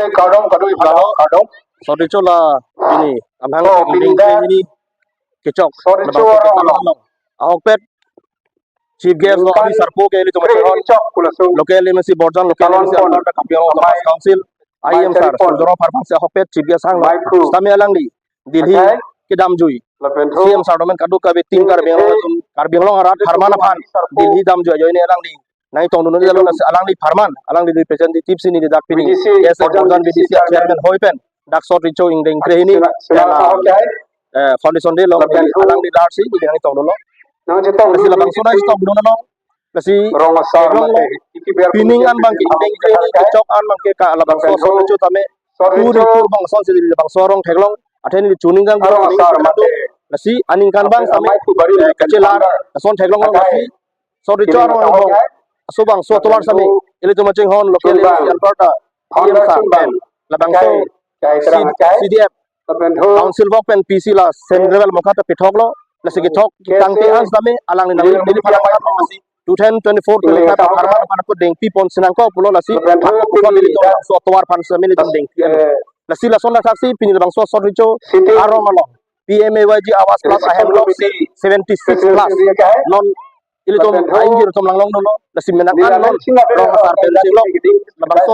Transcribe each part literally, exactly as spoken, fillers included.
Kardom, kardom, kardom. Sot Recho la pini amahang Oh, pini ingdeng da. Ini kechok. Sot Recho Labangso arong. Ahokpet chief guest lo Ingkan. Adi sarpo ke ilitum Kre kechok. Kulasu. Local M A C Borjan, local Kalon M A C pon. Alberta Karbi Anglong Autonomous Council, I E M sir, Mai pon. Sujoro Parpang si ahokpet chief guest hanglo. Mai pon. Sitame alangli Delhi Okay. kedamjui. Lapen thu. C M sir domen kadokave team Karbi Anglong atum, Karbi Anglong arat pharman aphan Delhi damjui ajoine alangli nangtongdun, alangli pharman, alangli representative si neli dak pini V D C S F Borjan V D C chairman hoi pen dak Sot Recho ingdeng krehini, sila, sila, eh, okay. Eh, foundation day along, lapen thu. Alangli lar si neli nangtongdunlo. Nangchetong lasi dun labangso nangchetongdunlo. Lasi rong asar theklonglo. Mate, iki biar pining an bangke ingdeng krehini, kechok an bangke ka labangso Sot Recho tame. Sot Recho. Puri pur bangso si labangso arong theklong. Athe neli chuning jang arong asar mate. Lasi aningkan bang same, eh, kachelar lason theklonglo lasi. Sot Recho arong bang. Aso bangso atovar same ilitum kachinghon local M A C Alberta, I E M sir pen, labangso C D F, council vok pen P C la central mokha ta pithoklo, lasi kethok tangte an same alangli nang neli phan two thousand twenty-four twenty-five apharman aphan ako dengpi pon sinangkok pulo lasi ako neli to so atovar aphan same neli dengpi an. Lasi lason athak si pini labangso Sot Recho arong along P M A Y G Awas Plus ahem lok si seventy-six plus. Non ilitum aingir atum langlongdunlo, lasi menang an non rong asar pen chinglok labangso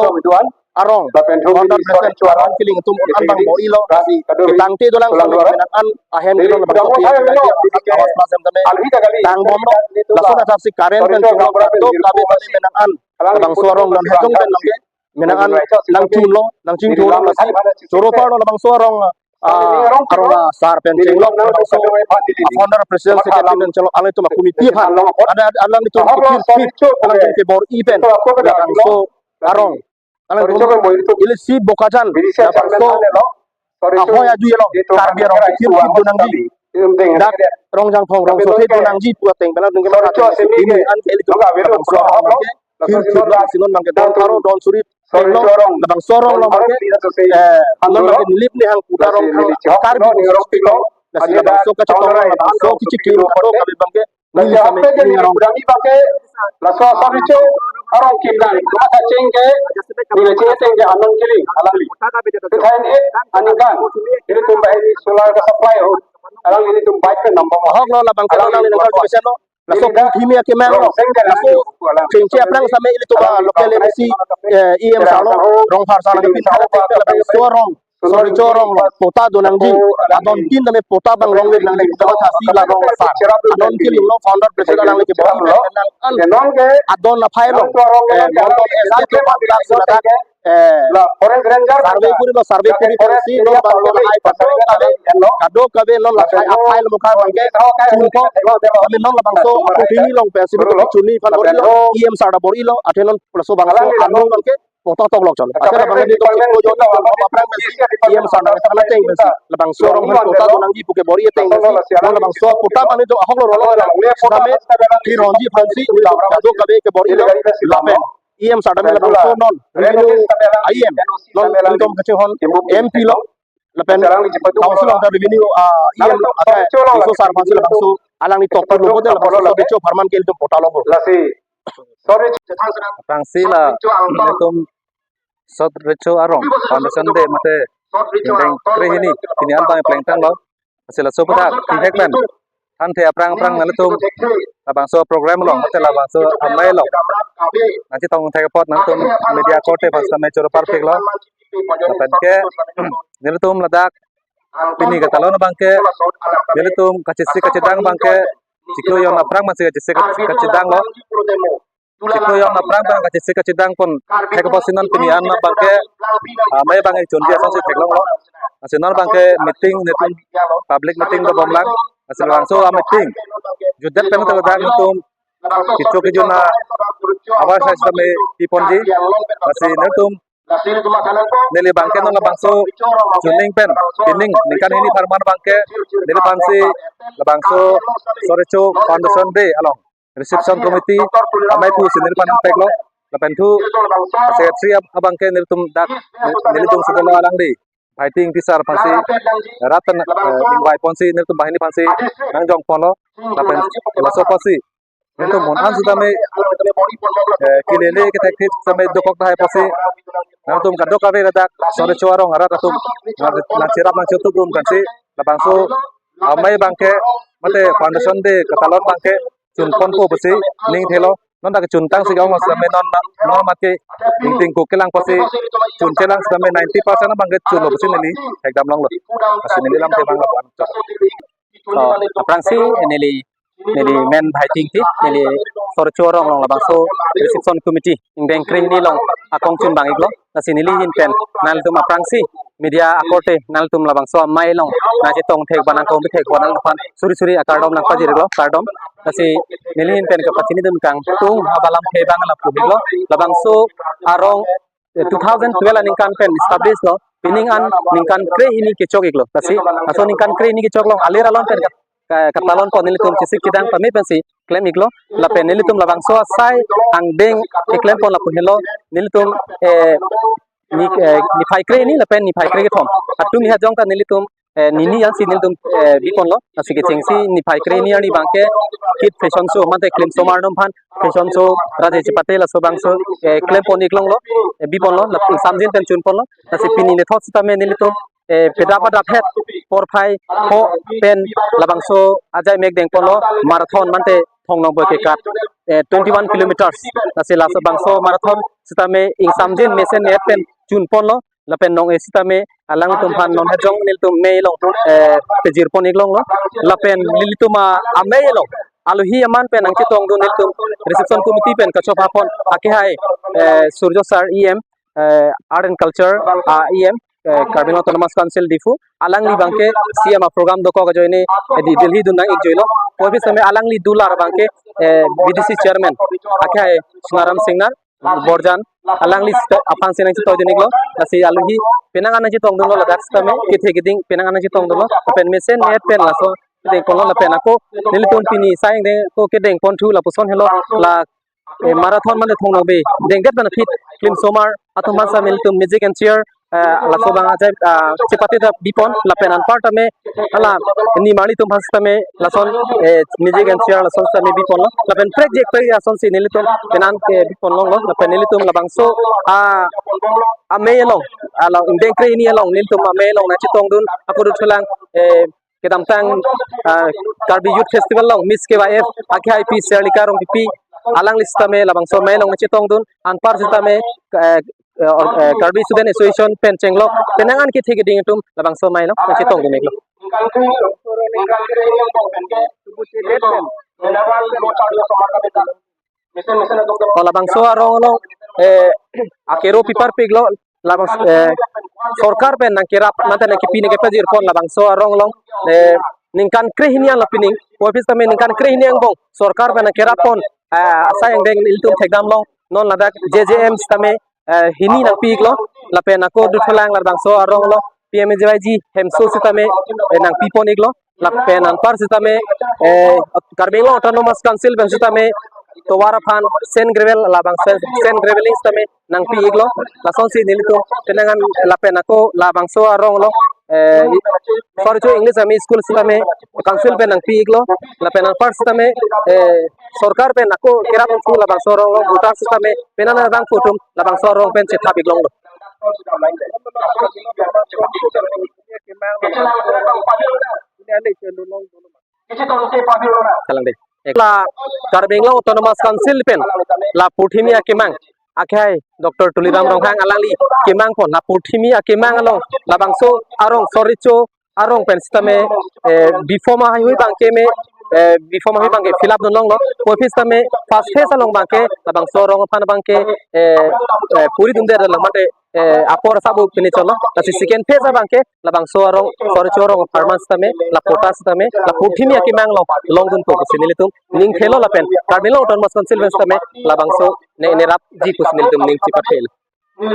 arong founder president Adon Killing atum an bang bor-ilo, lasi ketangte dolang same menang an ahem kelong labangso P M A Y G Awas Plus ahem tame tangbomlo, lason athak si current pen chinglok kadokave tame menang an labangso arong non hejong pen bangke menang an nangchunlo, nangchingthurlo, lasi choro parlo labangso arong, ah, arong asar pen chinglok labangso founder president secretary pen chinglok alanglitum a-committee aphan ada alanglitum kepir kepir alanglitum kebor-i pen labangso arong alanglitum ili si Bokajan labangso ahoi ajui along Karbi arong kethir kethir donangji. Dak Rongjangphong rongso the donangji pu ateng pen alanglitum kematha ateng si pini an ke ilitum labangso arong ke thir thir lo, lasi non bangke don pharo don suri theklong, labangso arong along bangke, eh, non bangke nilip nihang puta arong thang Karbi arong si theklong, lasi labangso kachetong labangso kichikim kadokave bangke neli same ning arong. Laso Sot Recho arong kim dang, kematha cheng ke, neli cheng ateng ke Adon Killing, alangli. Two thousand eight aningkan, ilitum bahini solar ka supply ahut, alangli ilitum bike ke number one. Ahoklo labangke alangli nangkal jumesen lo. Laso pithimi akemang lo. Laso chengche aphrang same ilitum a local M A C, eh, E M sir lo, rong phar sar nangpin kala tengke labangso arong Sot Recho arong lo patta donangji. Adon tin tame patta bang rong-ve nangji pu ta thasi la rong asar. Adon Killing lo founder president alangli kebor-i pen menang an. Adon aphai lo. Eh, non to S D to bang dak sila dak, eh, survey kurilo, survey kuri pensi non bangke lahai kadokave, kadokave non lahai aphai lo mokha bangke chunpo. Kami non labangso apung pini long pensi bangke chuni aphan bor-ilo, E M sir ta bor-ilo, athe non laso bangso arong bangke patta toklok chot. Athe labang ilitum chiklo jon aphrang pensi E M sir nangthan ateng pensi labangso arong aphan patta donangji pu kebor-i ateng pensi non labangso patta aphan ilitum ahoklo rong lo, sitame kironji aphansi ilitum kadokave kebor-ilo lapen E M sir tame labangso non revenue E M non ilitum kachinghon M P lo lapen council along ta revenue, ah, E M lo, ake iso sar aphansi labangso alangli tok parlo pote labangso Sot Recho apharman ke ilitum patta longpo. Lasi Sot Recho aphrangsi la nelitum Sot Recho arong foundation day mate ingdeng krehini pini an bang plengtanglo. Lasi laso aputhak thihek pen thanthe aphrang aphrang nelitum labangso program along mate labangso amei along nangchetong thek apot nangtum media korte aphan sitame choro parphiklo. Lapen ke nelitum ladak pini katalon abangke nelitum kachesik kachedang abangke chiklo jon aphrang pensi kachesik kachedanglo. Chiklo jon aphrang abang kachesik kachedang pon thek apotsi non pini an abangke, ah, amei abang chonji asonsi theklonglo. Lasi non abangke meeting nelitum public meeting dobomlang. Lasi labangso a-meeting jutdet pen ta ladak nelitum kecho kejun a-awareness sitame piponji. Lasi nelitum neli abangke non labangso chuning pen pining ningkan hini apharman abangke neliphansi labangso Sot Recho Foundation Day along reception committee amei pusi neliphan peklo lapen thu secretary ab-, abangke nelitum dak nelitum sudah alangli Bhai Ting Tisar aphansi rat pen, eh, invite ponsi nelitum banghini aphansi nangjong ponlo lapen laso apotsi Nangtum mon an sitame, eh, kelele kethekthek sitame dokok tahai pusi nangtum kadokave ladak sore cho arong arat atum nang, nangcherap nangchetup rum kansi labangso amei abangke mate foundation day katalon abangke chunponpo pusi ning thelo. Non dak chuntang si gaon sitame non non mate ingting kuk kelang pusi chunchelang sitame ninety percent abangke chunlo pusi neli thekdam longlo. Lasi neli lamthe abang lapu-an. Oh, aphrangsi neli, neli men Bhai Tingti, neli sore cho arong along labangso reception committee ingdeng krehini along akong chunbang iklo. Lasi neli ahin pen nanglitum aphrangsi media akorte nanglitum labangso amei along nangchetong thek ba nangkong thek ba nangliphan suri suri akardom nangpajir iklo, kardom. Lasi neli ahin pen kapachini dun kangtung haba lamthe abang lapu iklo. Labangso arong eh, two thousand twelve aningkan pen establish lo, pining an ningkan krehini kechok iklo. Lasi laso ningkan krehini kechok along alir alon pen ka, ka, katalon pon nelitum chesik kedang pame pensi klem iklo. Lapen nelitum labangso asai angdeng keklem pon lapu helo nelitum, eh, ni, eh, niphai krehini lapen niphai kre kethom atum ni hajong ta nelitum eh, nini ansi nelitum, eh, biponlo, lasi kechengsi niphai krehini arni abangke kit fashion show mate klim somar atum aphan fashion show rate chepate laso abangso, eh, klem pon iklonglo, eh, biponlo, la samjin pen chunponlo, lasi pini nethot sitame nelitum, eh, pedap adap het porphai ho pen labangso ajai mek dengponlo marathon mate thongnong boi kekat, eh, twenty-one kilometers, lasi laso abangso marathon sitame ingsamjin mesen net pen chunponlo, lapen nong-e sitame alangtum aphan non hajong nelitum mei along, eh, pejir pon iklonglo. Lapen nelitum a, amei along alohi aman pen nangchetong dun nelitum reception committee pen kachopha pon akehai, eh, Surjo sir E M, eh, Art and Culture, ah, E M, eh, Karbi Anglong Autonomous Council Diphu. Alangli abangke C M a program dokok ajoine, eh, di Delhi dun nang ikjoilo. Puvoiphit sitame alangli dular abangke, eh, B D C chairman akehai Sonaram Singnar Borjan, alangli sita-, aphan si nangchetong dun iklo, lasi alohi penang an nangchetong dunlo ladak sitame, kethe keding penang an nangchetong dunlo, lapen mesen net pen laso dengponlo lapen ako nelitum pini asai angdeng ako kedeng ponthu lapuson helo la, eh, marathon mane thongnong boi dengdet ban aphi klim somar atum aphan sitame nelitum music and chair, eh, laso abang ajai, ah, chepate ta bipon lapen anpar tame hala nimarli atum aphan sitame lason, eh, music and chair lason sitame biponlo lapen prekjak prekjak asonsi nelitum penang ke bipon longlo lapen nelitum labangso, ah, amei along, ah, la ingdeng krehini along nelitum amei along nangchetong dun ako dothulang, eh, kedamtang, ah, Karbi Youth Festival along Miss K Y F akehai Pi Serlika Rongpipi alangli sitame labangso amei along nangchetong dun anpar sitame, eh, eh, or, eh, Karbi Student Association pen chenglok penang an kethe keding atum labangso amei along nangchetong dun iklo. O labangso arong along, eh, akero piparpiklo labang, eh, sorkar pen nangkerap mate nangkepi nangkepajir pon labangso arong along, eh, ningkan krehini anlo pining, puvoiphit sitame ningkan krehini angbong sorkar pen nangkerap pon, eh, asai angdeng nelitum thekdam long non ladak J J M sitame, eh, hini nangpi iklo lapen ako dothulang labangso arong along P M A G Y G hemso sitame, eh, nangpi pon iklo lapen anpar sitame, eh, Karbi Anglong Autonomous Council pen sitame tovar aphan sand gravel labang sand, sand graveling sitame nangpi iklo lasonsi nelitum penang an lapen ako labangso arong along, eh, Sorcho English Army School sitame council pen nangpi iklo lapen anpar sitame, eh, sorkar pen ako kerap ongtu labangso arong along voter sitame penang an abang putum labangso arong pen chethap iklonglo. Kalang de. La Karbi Anglong Autonomous Council pen la purthimi akemang akehai Doctor Tuliram Ronghang alangli kemang pon la purthimi akemang along labangso arong Sorcho arong pen sitame, eh, B form ahui abangke me, eh, B form ahui abangke fill up dun longlo. Puvoiphit sitame first phase along abangke labangso arong aphan abangke, eh, eh, puri dunde la mate, eh, apor sabu pini cholo. Lasi second phase abangke labangso arong Sorcho arong apharman sitame la patta sitame la purthimi akemang along longdunpo pusi nelitum ning thelo lapen Karbi Anglong Autonomous Council pen sitame labangso ne nerapji pusi nelitum ning chepathelo.